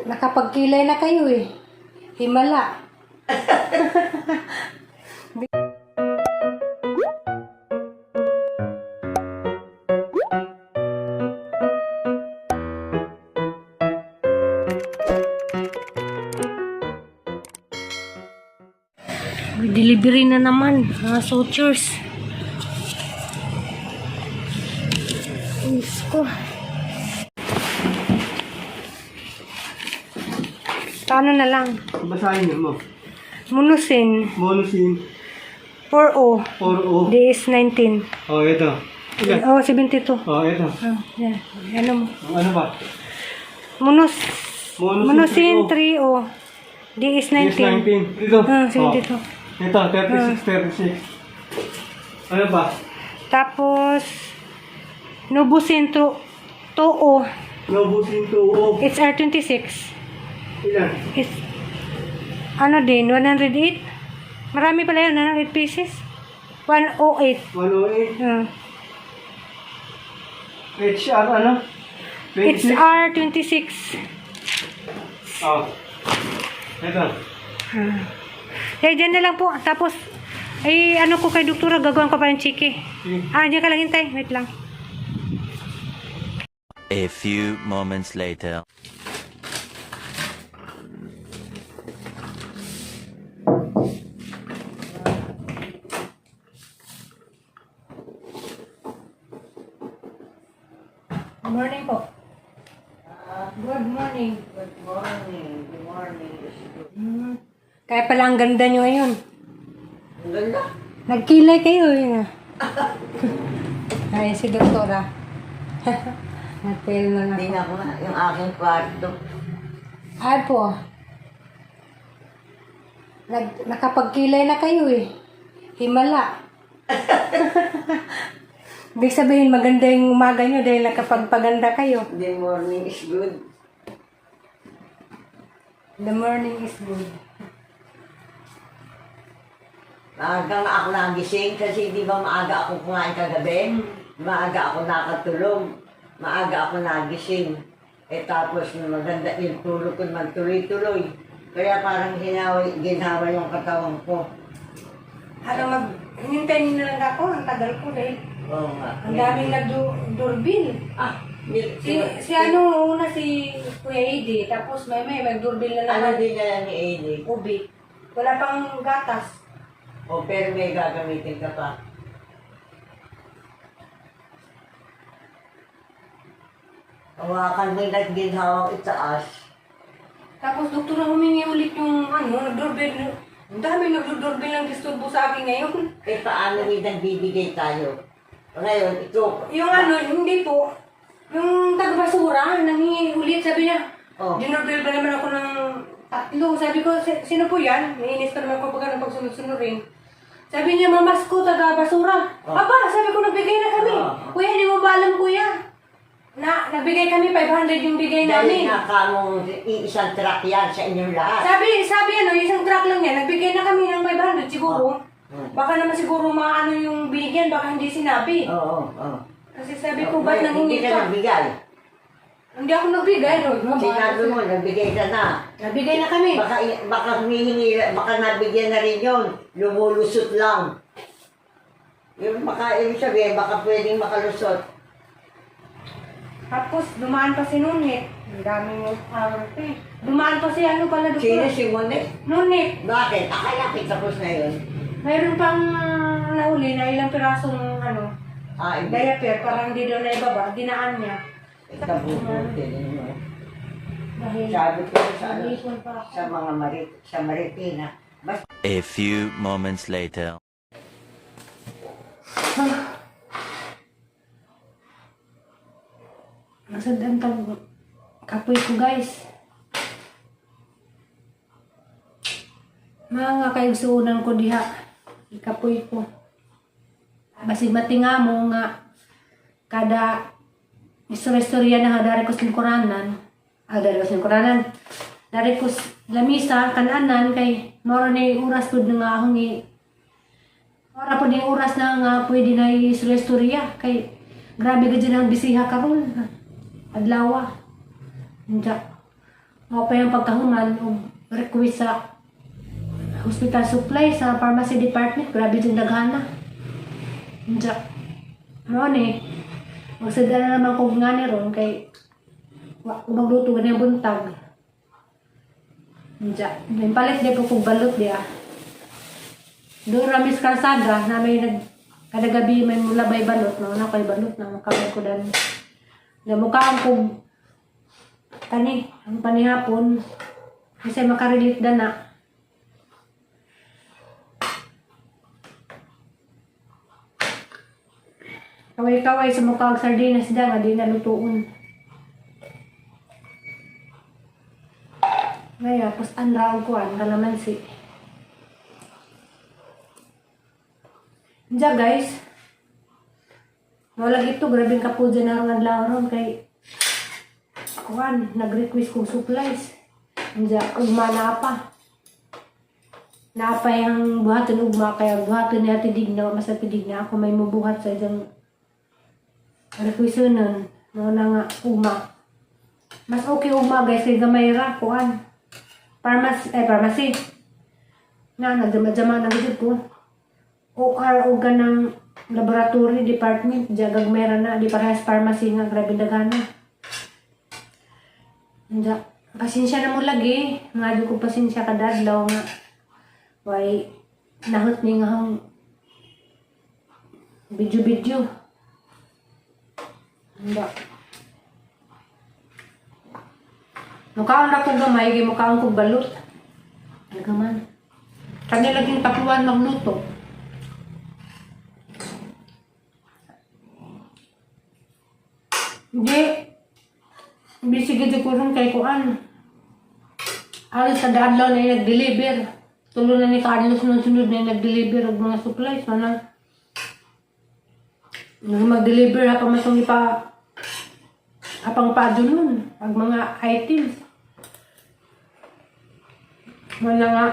Nakapagkilay na kayo eh. Himala. May delivery na naman, mga sutures. Diyos ko. Paano na lang? Basahin mo. Munusin. Monosin 4O. 4O. DS 19. Oh, ito. Ilan? Oh, 72. Oh, ito. Oh, yan. Ano mo? Ano ba? Munus. Monosin Munusin 3O. DS 19. 19. Ito. Ah, 72. Oh. Ito, 36, 36. Ano ba? Tapos, Nubusin 2O. Novosin 2O. HR 26. Ilan? It's, ano din, 108. Marami pala yun, 108 pieces. 108. 108. Ah. HR ano? 26? HR 26. Oh. Ito. Eh, dyan na lang po. Tapos, ay, ano ko kay doktora, gagawin ko pa yung chiki. Sige. Ah, dyan ka lang hintay. Wait lang. A few moments later. Good morning po. Good morning. Good morning. Good morning. Kaya pala ang ganda nyo ngayon. Ang ganda. Nagkilay kayo. Yun ah. Ay, si doktora. Nagpil na lang. Hindi na ako yung aking kwarto. Ay po. Nakapagkilay na kayo eh. Himala. Ibig sabihin, maganda yung umaga nyo dahil nakapagpaganda kayo. The morning is good. The morning is good. Maaga nga ako nagising kasi di ba maaga ako kumain kagabi? Maaga ako nakatulog. Maaga ako nagising. Eh tapos maganda yung tulog ko naman tuloy-tuloy. Kaya parang hinawa, ginawa yung katawan ko. Ano hinintay niyo na lang ako, ang tagal ko dahil Oo nga. ang daming nag-doorbell. Ah, Si ano, una si Kuya Edi, tapos may mag-doorbell na Ano naman. din na ni Amy? Ubi. Wala pang gatas. O pero may gagamitin ka pa. Hawakan mo yung ginhawang itaas. Tapos doktor na humingi ulit yung ano, nag-doorbell. Ang dami nag-doorbell ng disturbo sa akin ngayon. Eh paano may nagbibigay tayo? Ngayon, ito. Yung ano, hindi po. Yung tagbasura, nanghingi ulit, sabi niya. Oh. Dinorbell ba naman ako ng tatlo? Sabi ko, "Sino po yan?" Nainis pa naman ko pag ano, pagsunod-sunod rin. Sabi niya, "Mamas ko, taga-basura." Oh. Aba, sabi ko, "Nagbigay na kami." Oh. "Kuya, hindi mo ba alam, kuya? Na, nagbigay kami, 500 yung bigay Dahil namin." nga kamong iisang truck yan sa inyong lahat. Sabi, sabi ano, isang truck lang yan, nagbigay na kami ng 500 siguro. Oh. Hmm. Baka naman siguro maano yung binigyan, baka hindi sinabi. Oo, oo. Kasi sabi ko, "Ba't Hindi nanghingi ka ka?" nagbigay. Hindi ako nagbigay. No, Sinabi mo, nagbigay ka na. Nabigay na kami. Baka, baka humihingi, baka nabigyan na rin yun. Lumulusot lang. Yung baka, ibig sabihin, baka pwedeng makalusot. Tapos, dumaan pa si Nunit. Ang daming araw pa eh. Dumaan pa si ano pala, Sino doktor. si Monet? Nunit. Bakit? Akala ko tapos na yun. Mayroon pang nahuli na ilang pirasong ano, Ah, hindi. diaper, parang hindi daw naibaba. Dinaan niya. Ikabubuti rin mo. Dahil, Sabi ko sa, ano, nag-iipon pa ako. sa mga marit, sa Maritina, basta A few moments later. Nasad ang kapoy ko, guys. Mga kaigsuunan ko diha. Ikapoy ko. Basig matinga mo nga kada istorya-istorya na nga dari ko sa lingkuranan. Ah, dari ko sa lingkuranan. Dari ko sa lamisa, kananan kay moro ni oras pud nga akong i Ora po ni oras na nga pwede na istorya-istorya kay grabe ka dyan ang bisiha karon. Adlawa. Unsa. Mao pa yung pagkahuman og request sa hospital supply sa pharmacy department, grabe din daghana. Unsa? Mao ni. Magsada na naman kog nga ni ron kay wa ko magluto gani buntag. Unsa? May palit di po kog balot di ah. Doon rami sa kalsada na may nag kada gabi may mulabay balot no na kay balot na makaon ko dan. Na mukhaan kog kani ang panihapon kasi makarelate da na. Kaway-kaway sa mukha og sardinas da nga di na lutuon. Ngaya, pus anra og kuan kalamansi. Diya guys. Wala ito, grabe ka po dyan na adlaw ron kay kuan, nag-request kong supplies. Diya, ugma na pa. Naapa yung buhaton ugma, kaya buhaton ni Ate Digna, mas Ate Digna, ako may mubuhat sa isang request nun. No, na nga, ugma. Mas okay ugma guys, kay gamay ra, kuan. Pharmacy, eh, pharmacy. Na, nagdama-dama na gud ko. OR o ganang laboratory department, jagag meron na, di parehas pharmacy nga, grabe dagana. Hindi. Pasensya na mo lagi. Nga di ko pasensya kadadlaw nga. Why, nahot ni nga hang video-video. Hindi. Mukhaon ra kong gamay, kay mukhaon kong balot. Nagaman. Kanya laging tatluan magluto. Hindi. Busy gid ko ron kay kuan. Alos sa adlaw na yung nag-deliver. Tulo na ni Carlos nung sunod na yung nag-deliver og mga supplies. Manang nung mag-deliver ha pa matong ipa apang pa nun ang mga items. Wala nga.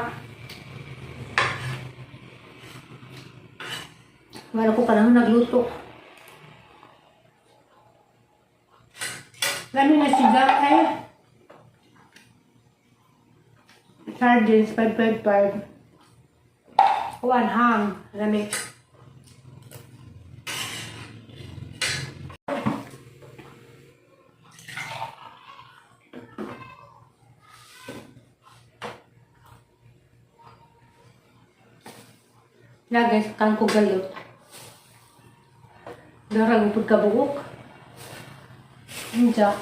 Wala ko kanang nagluto. Lami na siga eh. Sardines, 555. Kuan, hang. Lami. Na guys, kang ko galot. Darag upod ka buok. Unsa?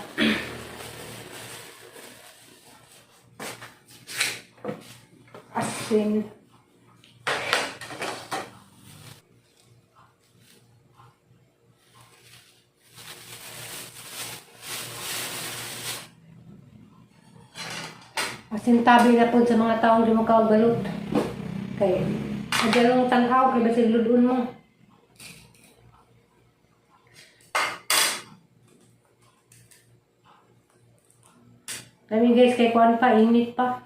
Asin. Asin tabi na po sa mga taong di mo kagalot. Kay, adyalong tanaw, kay basig ludon mo. Kami guys, kay kuan pa, init pa.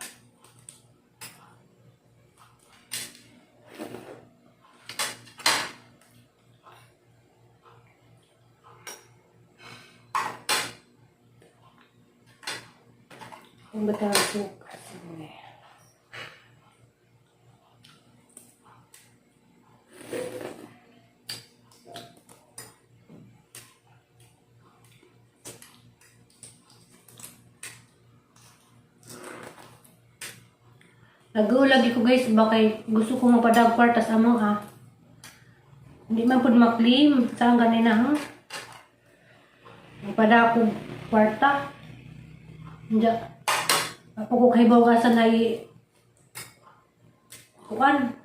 Ang bata ang suka. Sige. Nag-uulagi ko guys, baka gusto ko mapadag kwartas amo ha. Hindi man pud ma-claim. Saan ganina ha? Mapadag ko kwarta. Hindi. Ako ko kahibaw ka sa nai kuan.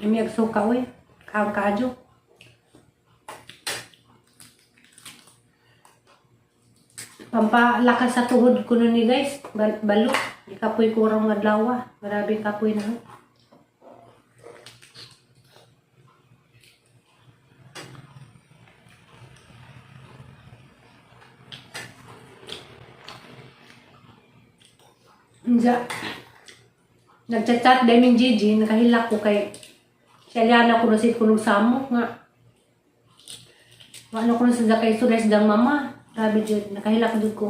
Imiyag suka oy. Kaang kadyo. Pampalakas sa tuhod ko nun ni guys. Balot. Di kapoy kurang adlaw. Ah. Grabe kapoy na. Nja. Nagchat-chat dahil min Gigi, nakahilak ko kay siya liana ko na si kunog samo nga. Ano ko na sa kay Suresh dang mama. Grabe jud, nakahilak jud ko.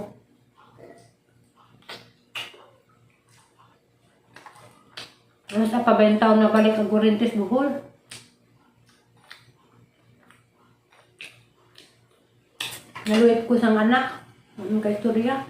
Ano sa pabentaw na balik ang Gurintes Bohol. Naluit ko sang anak. Ano kay istorya.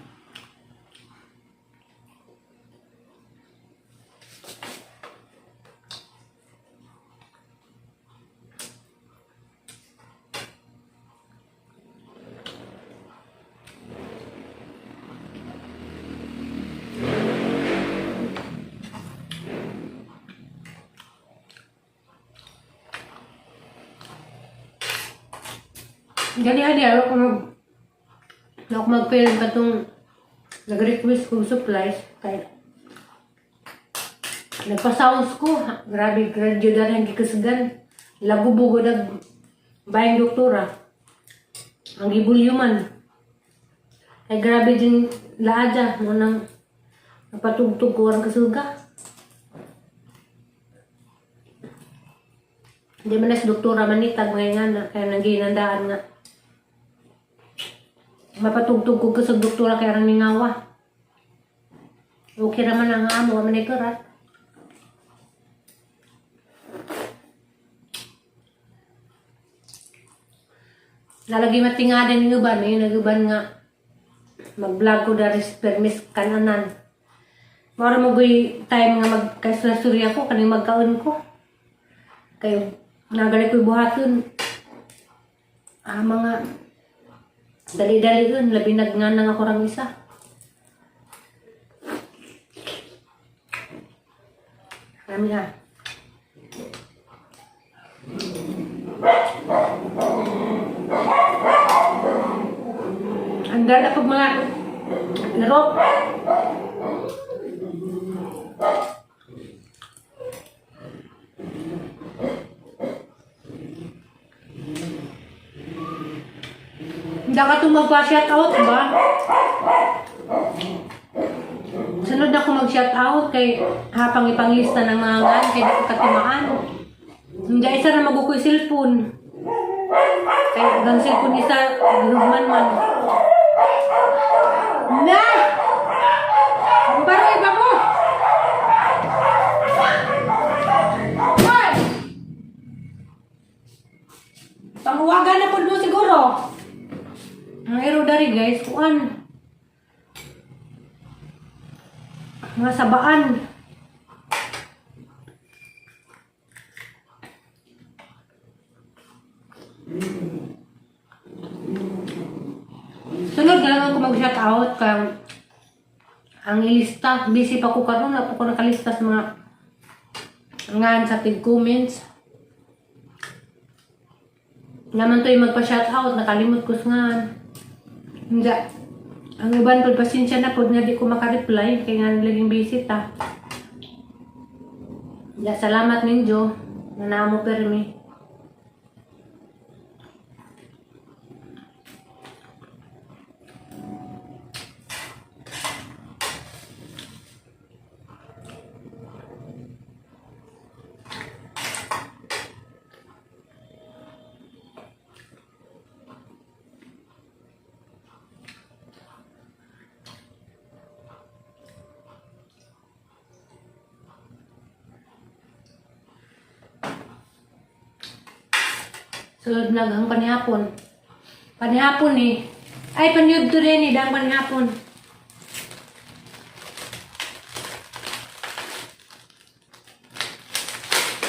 Ganihan niya, ako mag-film katong nag-request kong supplies kay nagpa-sounds ko. Grabe, grabe na ang gikasgan. Lagubo ko nag bayang doktora. Ang gibulyuman. Kay grabe din laada mo nang napatugtog ko ang kasuga. Hindi man na si doktora manitag mga nga na kaya nangginandaan nga. Mapatugtog ko sa doktora kaya rang mingawa. Okay raman ang amo, man ikarat. Lalagi matinga din yung uban, may naguban nga mag-vlog ko dari sa permis kananan. Mara mo goy time nga magkasurya ko, kaning magkaon ko. Kayo, nagali ko'y buhaton. Ah, mga dali-dali yun, labi nagnganang ako rang isa. Kami ha. Ang dala pag mga laro. Hindi ka itong magpa-shout out ba? Sunod na ako mag-shout out kay hapang ipanglista ng mga ngan kay di ko katimaan. Hindi isa na magukoy cellphone. Kay gang cellphone isa gihugman man. Na! Ang baroy ba mo? Hoy! Panguwagan na po mo siguro. Ang ero dari guys, kuan. Mga sabaan. Sunod na lang ako mag-shout out kang ang ilista. Busy pa ko karon, na po ko nakalista sa mga ngan sa tig comments. Naman to yung magpa-shout out, nakalimot ko sa ngan. Hindi. Ang uban po, pasensya na po, nga di ko makareply, kaya nga laging busy ta. Ya, salamat ninyo, na naamo permi. Sunod na hanggang panihapon. Panihapon eh. Ay, panyud to rin eh, dang panihapon.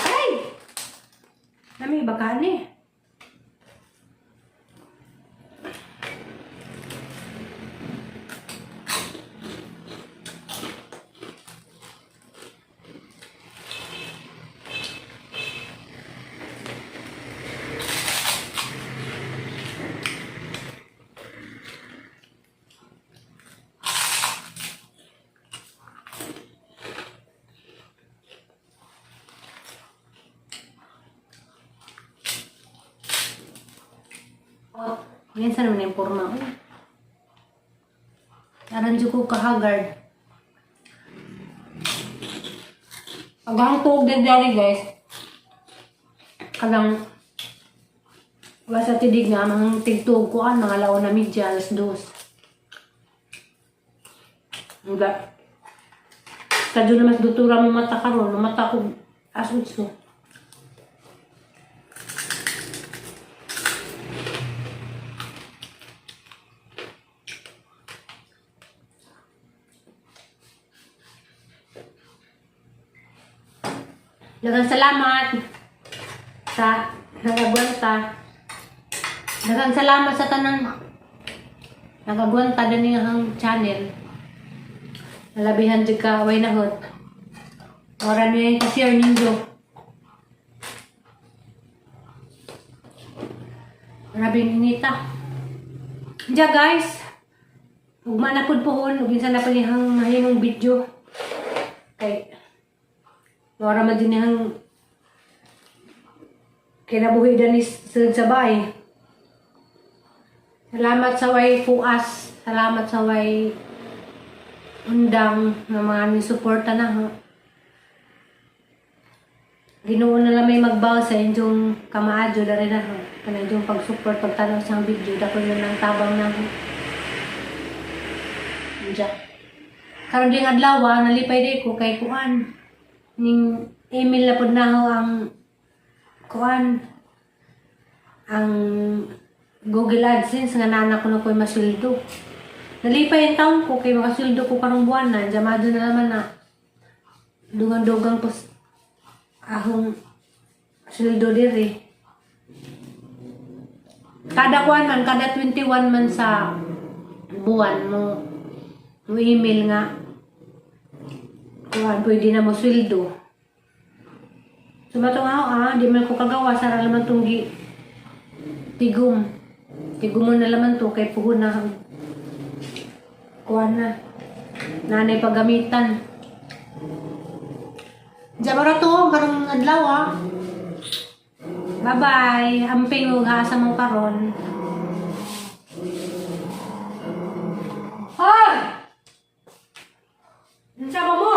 Ay! Nami, bakaan eh. Oh, minsan naman yung forma ko. Aran ko kahagard. Aghang tuog din diri, guys. Kanang wala sa tidig nga mga tigtuog ko an mga laon na media 2:00. Nga. Kadyo na mas dutura mo mata karon, mata ko as utso. Daghang salamat sa nagagwanta. Daghang salamat sa tanang nagagwanta din ang channel. Nalabihan jud ka way nahot. Ora niya yung ka-share ninyo. Grabe yung inita. Diya, guys. Ugma na pud pohon ug insa na pa niyang mahimong video. Kay wala man din niyang kinabuhi ni sa bay. Salamat sa way puas. Salamat sa way undang nga mga ni suporta na ho. Ginoo na lang may magbaw sa inyong kamaadyo dari na ho. Kanang inyong pag-support, pagtanaw sa video, dako na ng tabang na ho. Diya. Karon ding adlaw, nalipay di ko kay kuan. Ning email na pud na ho ang kuan ang Google AdSense nga nana ko na ko'y masweldo. Nalipay ang taon ko kay makasweldo ko karong buwan na. Jamado na naman na dugang-dugang po ahong sweldo diri. Kada kuan man, kada 21 man sa buwan mo mo email nga kuan pwede na mo sweldo. Sumatong ako di man ko kagawa sara naman tong gi tigom. Tigom mo na laman to kay puhon na kuan na. Nanay paggamitan. Diyan ra to karong adlaw ah. Bye-bye. Amping ug asa mo karon. Hoy! Unsa ba mo?